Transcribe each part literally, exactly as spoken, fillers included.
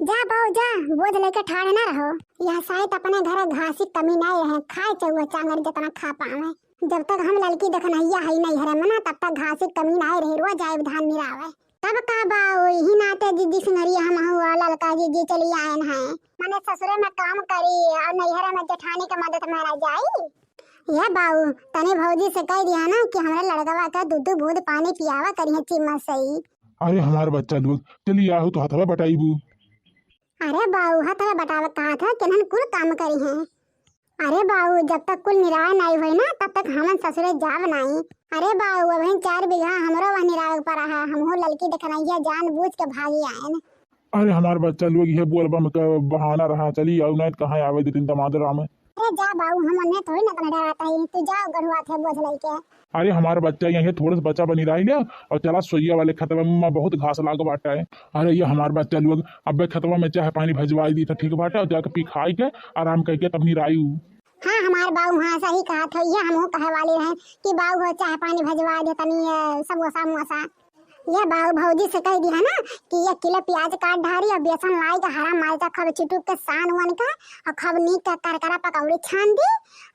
जा बाऊ जा, बोझ लेके ठाढ़ ना रहो। यह साइत अपने घरे घासी कमी नाहीं रहे, खाए चउआ चांगर जितना खा पावे। जब तक हम ललकी देखनहिया हई नैहरे में ना, तब तक घासी कमी नाहीं रहे, रोज आइब धान निरावे। तब का बाऊ, इही नाते जिज्जी सिंहरिया हमहू और ललका जिज्जी चली आयन हैं। मने ससुरे में काम करी और नैहरे में जेठानी के मदद में ना जाई। ये बाऊ, तनी भौजी से कह दिया ना कि हमरे लड़कवा के दू दू बूंद पानी पियावा करिहे चिम्मच से ही। अरे हमार बच्चा लोग, चली आहू तो हथवा बटाईबू। अरे बाऊ, हथवा बटावे कहा था, केनहन कुल काम करिहे। अरे बाऊ, जब तक कुल निराय नाई होई ना, तब तक हमन ससुरे जाब नाई। अरे बाऊ, अबहिन चार बीघा हमरो वह निरावे के परा है, हमहू ललकी देखनहिया जान बूझ के भागी आयन। अरे हमार बच्चा लोग, यह बोलबम का बहाना रहा, चली आऊ, नाहीं त कहाँ आवे देतिन दमाद राम। अरे जा बाऊ, हम अन्ने थोड़ी ना तना डरात हई, तू जाओ गढ़ुआ थे बोझ लइके। अरे हमार बच्चा, यहीं थोड़े से बचा बनी रही ले, और चला सोइया वाले खेतवा में बहुत घास लाग बाटे। अरे ये हमार बच्चा लोग, अबे खेतवा में चाह पानी भजवाई दी था, ठीक बाटे, और जाके पी खाई के आराम करके तब निरायू। हाँ हमार बाऊ, हाँ सही कहा था, ये हमहू कहे वाली रहे कि बाऊ हो चाह पानी भजवाई दे तनी, ये समोसा मोसा। ये बाऊ भौजी से कह दिया ना कि एक किलो प्याज काट ढारी और बेसन लाई के हरा मरचा खूब चिटुक के सान वन के और खूब नीक के करकरा पकौड़ी छान दी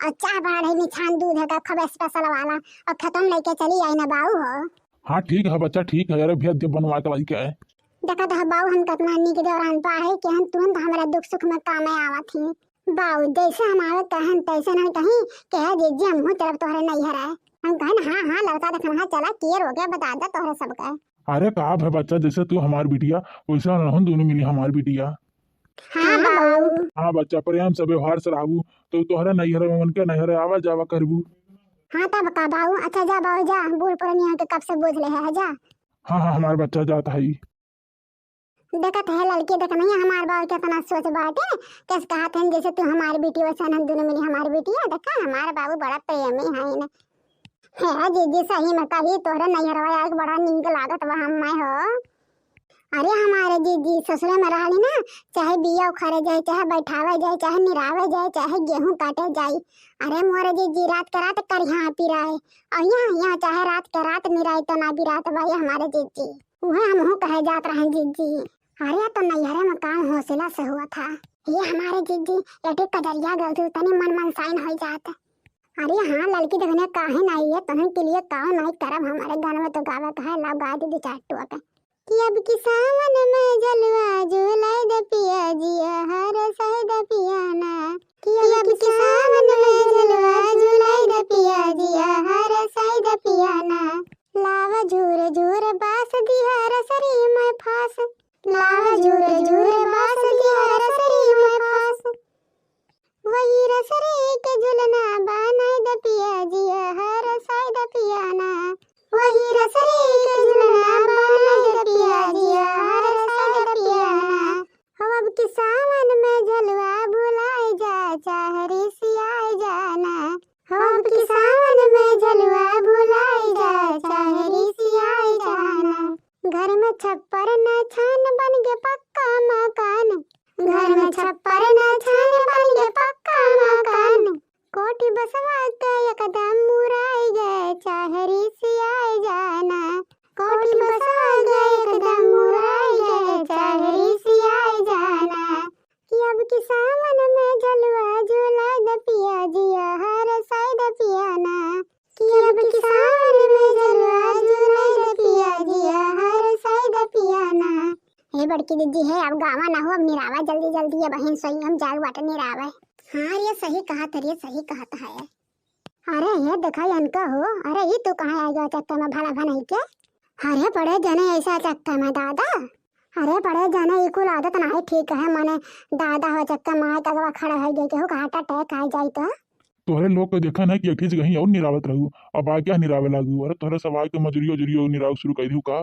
और चाह बड़ा ढेर छान दूध है का खूब special वाला और खत्म लेके चली आई ना बाऊ हो। हाँ ठीक है बच्चा, ठीक है। अरे भैया दे बनवा के लाई के आए। देखा तो बाऊ हम कितना नीक देवरान पा है कि हम तुरंत हमारा दुख सुख में काम में आवत ही। बाऊ जैसे हम आवे कहन तैसे ना कहीं कहे जीजी हमहू चलब तोहरे नैहर है। हम कहन हाँ हाँ लड़का देखन हाँ चला किए रोके बता दे तोहरे सबके। अरे का भे बच्चा, जैसे तू हमार बिटिया वैसे रहन दोनों मिली हमार बिटिया। हाँ बाऊ। हाँ बच्चा, प्रेम से व्यवहार से रहबू तो तोहरे नैहर में उनके नैहर आवा जावा करबू। हाँ तब का बाऊ, अच्छा जा बाऊ जा, बूढ़ पुरनिया के कब से बोझ ले है जा। हाँ हाँ हमार बच्चा जात है। देखत है लड़की देखनहिया हमार बाऊ केतना सोच बाटे, कस कहत हन जैसे तू हमार बेटी वैसे हम दोनों मिली हमार बेटी है। देखा हमार बाबू बड़ा प्रेमी है न। हे जीजी सही में कही तोहरे नैहरवा आइके बड़ा नीक लागत बा हम मैं हो। अरे हमारे जीजी ससुरे में रहली ना, चाहे बिया उखाड़े जाए, चाहे बैठावे जाए, चाहे निरावे जाए, चाहे गेहूं काटे जाए, अरे मोरे जीजी रात के रात करिहा पिराए, और यहाँ यहाँ चाहे रात के रात निराए तो ना बिरात बा ये हमारे जीजी। उहे हमहू कहे जात रहन जीजी। अरे तो नैहरे में काम हौसला से हुआ था। ये हमारे जीजी, एटी कजरिया गलती तनी मन मनसाइन हो जात। अरे हाँ लड़की देखने काहे ना आई है, तोहन के लिए काहो नहीं करब, हमारे घर में तो गावे का है, लाओ गा दे दो चार टोक। कि अब की सावन में जलवा जुलाई द पिया जिया हर साई द पिया ना। कि अब की सावन में जलवा जुलाई द पिया जिया हर साई द पिया ना। लावा झूर झूर बास दिहा रसरी में फास। लावा झूर झूर बास दिहा रसरी में फास। वही रसरी के झुलना बनाई द पिया जिया हर साई द पिया ना। वही रसरी के झुलना बनाई द पिया जिया हर साई द पिया ना। हो अब की सावन में झलवा भुलाई जा चाहे रिसियाई जाना। हो अब की सावन में झलवा भुलाई जा चाहे रिसियाई जाना। घर में छप्पर न छान बन के पक्का मकान। घर में छप्पर न छान बन के पक्का मकान। कोठी बसवा के एकदम मुराई गए चाहे रिसियाई जाना। कोठी बसवा के एकदम मुराई गए चाहे रिसियाई जाना। कि अब की सावन में झलवा झुलाई द पिया जिया हर साई द पिया ना। कि अब की सावन में झलवा झुलाई द पिया जिया हर साई द पिया ना। हे बड़की दीदी है, अब गावा ना हो, अब निरावा जल्दी जल्दी, अब बहिन सोई हम जाग बाटे निरावे। हाँ रे सही कहत है, रे सही कहत है। अरे ये देखा इनका हो, अरे ये तू कहाँ आ गया चक्कर में भला भनई के? अरे बड़े जने ऐसा चक्कर में दादा, अरे बड़े जने ई कुल आदत नाही ठीक है, माने दादा हो चक्कर में आए तगवा खड़ा हो गए, केहू का heart attack आ जाई तो। तोहरे लोग के देखा ना कि एक ही जगह ही और निरावत रहू, अब आ क्या निरावे लागू? अरे तोहरे सब आए के मजूरी उजूरी और निराव शुरू कर दियो का?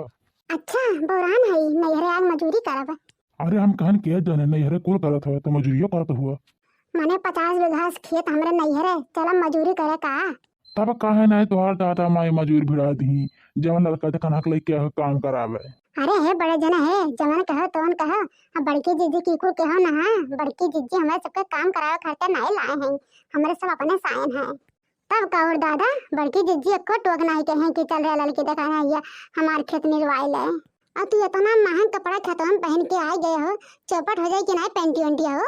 अच्छा बौरान है, नैहरे आग मजूरी करब। अरे हम कहन के जने नैहरे कुल करत हवे तो मजूरियो करत हुआ। मने पचास बीघा खेत हमरे नैहरे, चला मजूरी करे का? तब काहे नाय तोहार दादा माई मजूर भिड़ा दिही, जवन लड़का देखन हक लइके काम करावे। अरे हे बड़े जने हे, जवन कहो तवन कहो, अब बड़की जीजी की कुल कहो ना, हाँ, बड़की जीजी हमरे सबके काम करावे खातिर नाय लाए हैं, हमरे सब अपने सायन हैं। तब का और दादा, बड़की जीजी एको टोक नाय कहे कि चल रे लड़की देखा ना, ये हमार खेत निरवाई ले। आ तू इतना महंग कपड़ा खेतवा में पहन के आ गए हो, चौपट हो जाए कि नाहीं पैंटी वैंटी हो?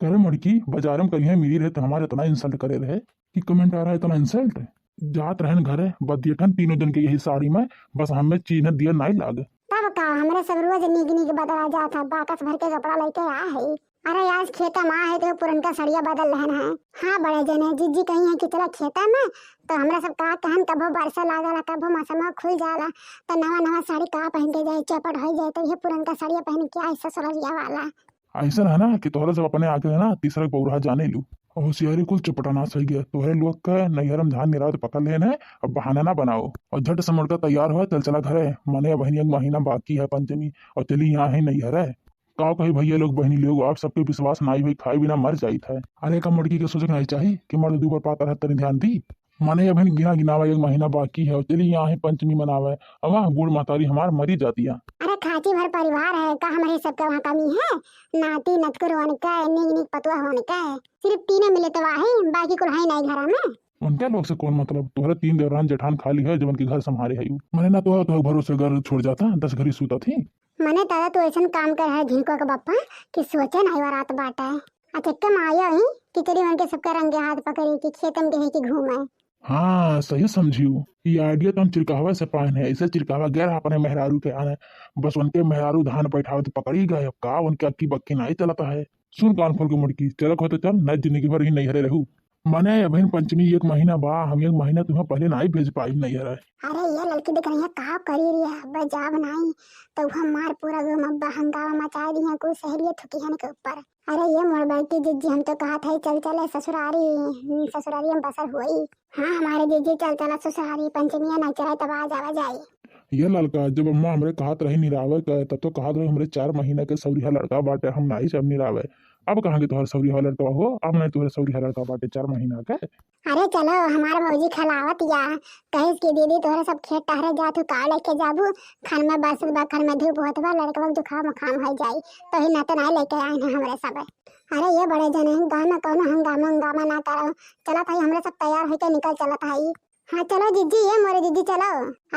करे मड़की, बाजार में कहीं मिली रहे तो हमारे इतना इंसल्ट करे रहे कि कमेंट आ रहा है इतना इंसल्ट। जात रहन घरे, बदियठन तीनों जन के यही साड़ी में, बस हमें चीन्ह दिया नाहीं लाग। तब का, हमरे सब रोज नीक नीक बदला जात है, बाकस भर के कपड़ा लेके आ है। अरे आज खेते में आ है तो पुरनका सड़िया बदल रहन है। हाँ बड़े जने, जिज्जी कही है कि चला खेते में, तो हमरा सब का कहन, कभो बरसा लागला, कभो मौसम खुल जाला, तो नवा नवा साड़ी का पहन के जाए, चौपट हो जाए, तो ये पुरनका सड़िया पहन के आए ससुरलिया वाला। ऐसन है ना कि तोहरे सब अपने आगे है ना तीसरा के पौरहा जाने लू। होशियारी कुल चपटाना सही गया। तोहरे लोग का नैहर में धान निरावत पकड़ लेन है, अब बहाना ना बनाओ और झट से मुड़का तैयार हो, चल चला घरे। मने अबहिन एक महीना बाकी है पंचमी और चली यहाँ है नैहर है। का कही भैया लोग, बहनी लोग, आप सबके विश्वास नाई होई, खाए बिना मर जाइत है। अरे का मड़की के सोचे के नाई चाही कि मर्द दू बार पातर है, तनी ध्यान दी। मने अबहिन गिना गिनावा एक महीना बाकी है और चली यहाँ है पंचमी मनावे। अवा बूढ़ महतारी हमार मरी जातिया। अरे खाची भर परिवार है का, हमरे सबके वहाँ कमी है? नाती नतकुर होन का, नीक नीक पतुआ होन का, सिर्फ तीने मिले तो आहे, बाकी कुल है नाई घरा में। उनके लोग से कौन मतलब? तोहरे तीन देवरान जेठान खाली है, जवन के घर संभारे है। मने ना तोहरा, तोहरे भरोसे घर छोड़ जाता, दस घरी सूता थी। मने दादा तू ऐसन काम कर है झिनको के बप्पा कि सोचे नाई वरात बाटे। आ चक्के में आया ही कि चली उनके सबके रंगे हाथ पकड़ी कि खेतन के है कि घूमे। हाँ, सही समझियो। ये आइडिया तो हम चिरकाहवा से पाए हैं। ऐसे चिरकाहवा गैर अपने मेहरारू के आने, बस उनके मेहरारू धान बैठावे तो पकड़ी गए। अब का उनके अक्की बक्की नाई चलता है। सुन कान खोल के मुड़की, चलक हो तो चल, न जिंदगी भर ही नैहरे रहू। मने अबहिन पंचमी एक महीना बा, हम एक महीना तुम्हें पहले नाई भेज पाई नैहरे। अरे ये लड़की देख रही है, का करी रही है, अब जाब नाई तो वह मार पूरा गाँव में हंगामा मचा दी है, कुल शहरिया थुकी है के ऊपर। अरे ये मोर बड़की जिज्जी, हम तो कहा था चल चले ससुरारी, ससुरारी में बसर हुई। हाँ हमारे जिज्जी चल चला ससुरारी, पंचमिया नाई चला तब आ जावा जाई। ये लड़का, जब अम्मा हमरे कहत रही निरावे के, तब तो कहत रही हमरे चार महीना के सौरिया लड़का बाटे, हम नाई जब निरावे। अब कहाँ के तोहर सौरिया लड़का हो? अब नहीं तोहरे सौरिया लड़का बाटे चार महीना के। अरे चलो, हमार भौजी खिलावत या, कहिस कि दीदी तोहरे सब खेत टहरे जात हो, का लेके जाबू? खन में बरसत बा, खन में धूप होत बा, लड़कवा के जुकाम उखाम हो जाई, तो ही नाते नाई लेके आए हैं हमरे सब। अरे ये बड़े जने, गाँव में कौनो हंगामा उंगामा ना करो, चलत हई हमरे सब तैयार होके निकल चलत हई। हाँ चलो जिज्जी, ये मोरे जिज्जी चलो।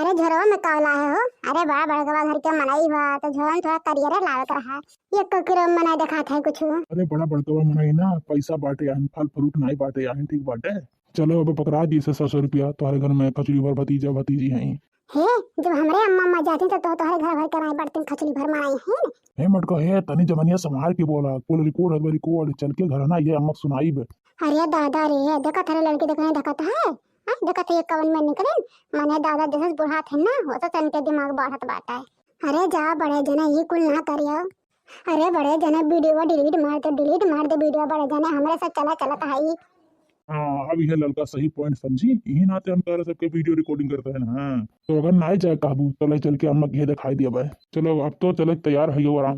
अरे झोरवा में का लाए हो? अरे बड़ा बड़कवा घर के मनई बा, तो झोरवा में थोड़ा करियरे लावत रहा। ये ककरो मनई देखात है कुछ। अरे बड़ा बड़कवा मनई ना, पैसा बाटे आइन, फल फ्रूट नाई बाटे आइन, ठीक बाटे। चलो अब पकड़ा दी से सौ सौ रुपया, तोहरे घर में खचुरी भर भतीजा भतीजी हैं। हे, जब हमरे अम्मा अम्मा जाती तो, तो तोहरे घर भर के नाई बाटे खचुरी भर मनई है। हे मटका, हे तनी जमनिया संभाल के बोला, कुल रिकॉर्ड है, रिकॉर्ड, चल के घर ना ये अम्मा सुनाई बे। अरे दादा रे, देखत हरे लड़की देखने देखत है। हाँ, देखत है ये कवन में निकलिन। मने दादा जैसे बुढ़ात है ना, वैसे तनके दिमाग बढ़त बाटे। अरे जा बड़े जने, ये कुल ना करियो। अरे बड़े जने, वीडियो डिलीट मार दे, डिलीट मार दे वीडियो बड़े जने, हमरे से चला चलत है। हाँ, अब यह लड़का सही पॉइंट समझी, यही नाते हम तोहरे सबके वीडियो रिकॉर्डिंग करते हैं ना। हाँ, तो अगर ना जाए कहबू, तो ले चल के अम्मा के दिखाई दिया भाई। चलो, अब तो चले तैयार है आराम।